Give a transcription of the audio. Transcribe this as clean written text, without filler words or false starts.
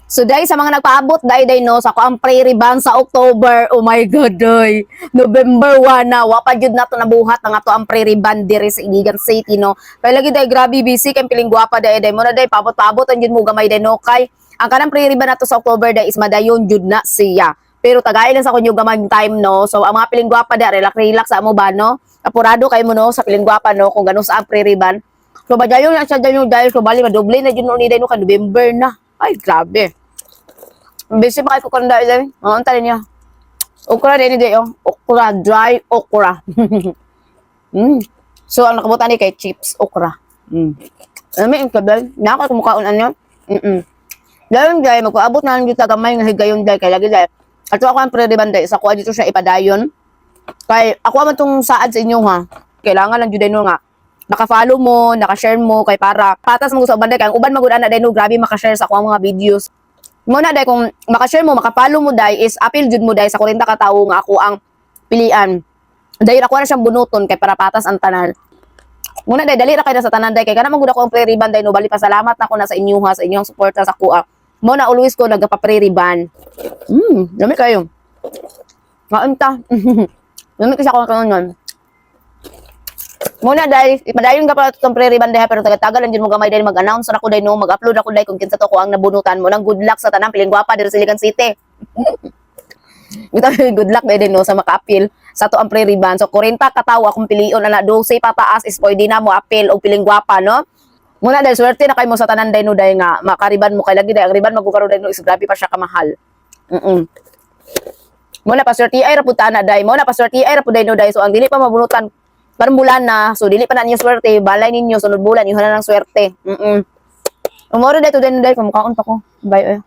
So dahil sa mga nagpaabot dai dai no sa ako ang pre-riban sa October. Oh my God, day. November 1 na wa pa jud nato nabuhat ang ato ang pre-riban diri sa Iligan City, no. Kay lagi dai, grabe busy kay piling gwapa dai dai mo na dai, paabot-paabot ang jud mo gamay dai no, kay ang kanang pre-riban nato sa October dai is madayon jud na siya. Pero tagay lang sa kunyo gamay time, no. So ang mga piling gwapa dai, relax relax sa amo ba, no. Apurado kay mo no sa piling gwapa no kung gano sa ang pre-riban. So badayon na siya dayon dahil so bali madoble na jud no ni dai no, ka November na. Ay, grabe. Busy pa kayo ko karon dahil. Oo, ang tali niya. Okra din ni oh. Okra, dry okra. So, ang nakabutan ni kay chips okra. Ano may kabel? Naka kumukaon ano? Dayon dahil magpaabot na lang dito gamay nga higayon dahil kay lagi dahil. Ato ako ang pre-riban dahil sa kuha dito siya ipadayon. Kay ako man tong saad sa inyo ha. Kailangan lang jud no nga naka-follow mo, naka-share mo kay para patas mo sa uban dai, kay ang uban magud ana dai no, grabe maka-share sa akong mga videos. Mo na dai, kung maka-share mo, maka-follow mo dai is apil jud mo dai sa 40 ka tawo nga ako ang pilian. Dahil ako na siyang bunuton kay para patas ang tanan. Muna dai, dali ra kay na sa tanan dai, kay kana man gud ako ang pre-riban dai no, bali pasalamat na ako na sa inyo ha, sa inyong suporta sa kuha. Mo na always ko nagapa-pre-riban. Dami kayo. Kaunta. Dami kasi ako kanon. Muna dahil, ipadayon ka pala itong pre-riban dahil, pero taga-taga lang din mo gamay dahil mag-announce na ako dahil no, mag-upload ako dahil kung kinsa to ko ang nabunutan mo. Nang good luck sa tanang piling gwapa diri sa Iligan City. Bitaw, good luck dahil no sa maka-apil sa to ang pre-riban. So 40 ka tawo akong pilion ana, 12 pataas is pwede na mo apil og piling gwapa, no. Muna dahil swerte na kay mo sa tanan dahil no, dahil nga makariban mo, kay lagi dahil ang riban magukaro dahil no is grabe pa siya kamahal. Muna pa swerte ay ra pud ta na dai. Mo na pa swerte ay ra pud dai no dai. So ang dili pa mabunutan parang bulan na, so dili pa na ninyo swerte, balay ninyo sunod bulan inyo na ng swerte. Umoro dito din dai kung mukaon pa ko. Bye eh.